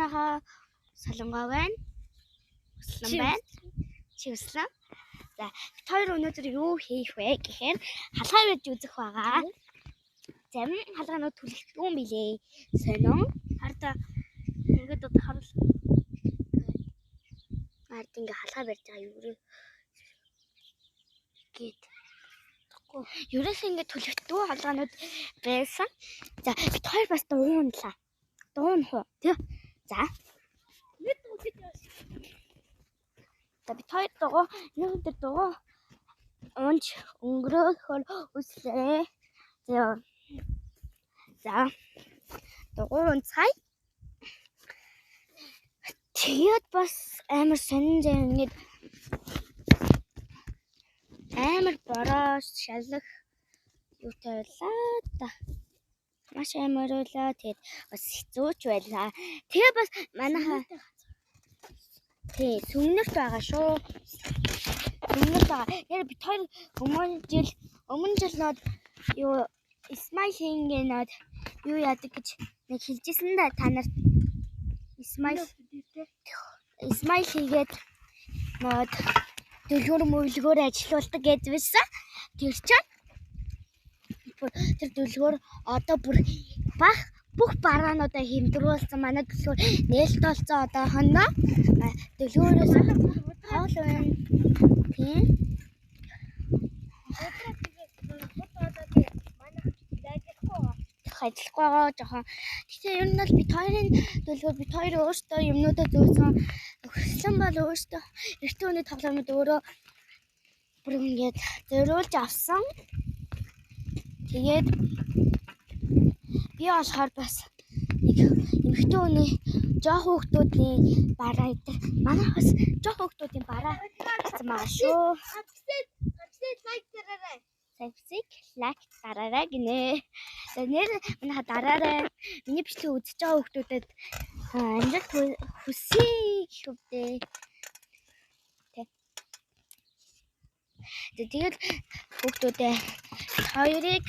Манайхаа Солонгоо байна. Өслөн байна. Чи өслөн. За, бид хоёр өнөөдөр юу хийх вэ гэхээр халгаа барьж үзэх байгаа. Зарим халгаанууд түлхдэг юм билээ. Сонин. Харда ингээд одоо харал. Ард ингээ халгаа барьж байгаа юу гээд. Ерөөсөө ингээ түлхдэг халгаанууд байсан. За, бид хоёр бас дуунлаа. Дуунах уу? Тэ? За. Нэг дуу гэж За, бид хоёр дугуй нэг өдөр дугуй унж өнгөрөөхөөр үслээ. За. За. Дугуй унцгаая. Тэгээд бас амар сонин зав ингээд амар бороо шалах юутай байлаа да. Маш амар байлаа. Тэгээд бас хэцүүч байлаа. Тэгээ бас манайхаа тий сүмнэрт байгаа шүү. Сүмнэрт байгаа. Тэр бид хоёр өмнө жил нод юу Исмаил хингээ нод юу яадаг гэж нэг хэлжсэн да та нарт. Исмаил хийгээд нод дэлгүүр мөвлгөөр ажилуулдаг гэж байсан. Тэр чинь тэр дэлгүүр одоо бүр бах бүх бараануудаа хэмдрүүлсэн. Манай дэлгүүр нээлт болсон одоохондоо. Дэлгүүрээс хоол байна. Тийм. Ажиллахгүй байгаа жоохон. Гэхдээ ер нь бол бид хоёрын дэлгүүр бид хоёр өөрсдөө юмнуудаа зөөсөн. Өссөн бол өөрсдөө эртний хүний тоглоомнууд өөрөө бүр ингээд зориулж авсан. Тэгээд би болохоор бас нэг эмэгтэй хүний жоох хүүхдүүдийн бараа идэх. Манай бас жоох хүүхдүүдийн бараа гэсэн байгаа шүү. Гацээ лайк дараарай. Савсыг лайк дараарай гинэ. За нэр манайха дараарай. Миний бичлэг үзэж байгаа хүүхдүүдэд амжилт хүсье гэх үгтэй. Тэ. Тэгээд хүүхдүүдээ хоёрыг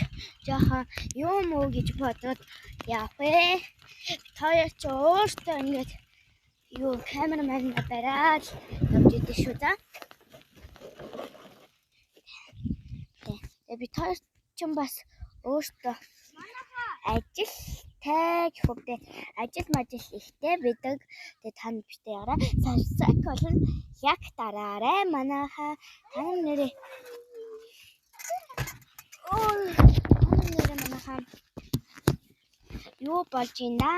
жоохон юм уу гэж бодоод явах вэ? Бид хоёр ч өөртөө ингээд юу камераман бариад явж идэв шүү за. Тэгээ бид хоёр ч бас өөртөө ажилтай гэх үгтэй ажил мажил ихтэй байдаг. Тэгээ та нар битээ яраа. Subscribe болон лайк дараарай. Манайхаа та нар нэрээ манайхаа юу болж байна?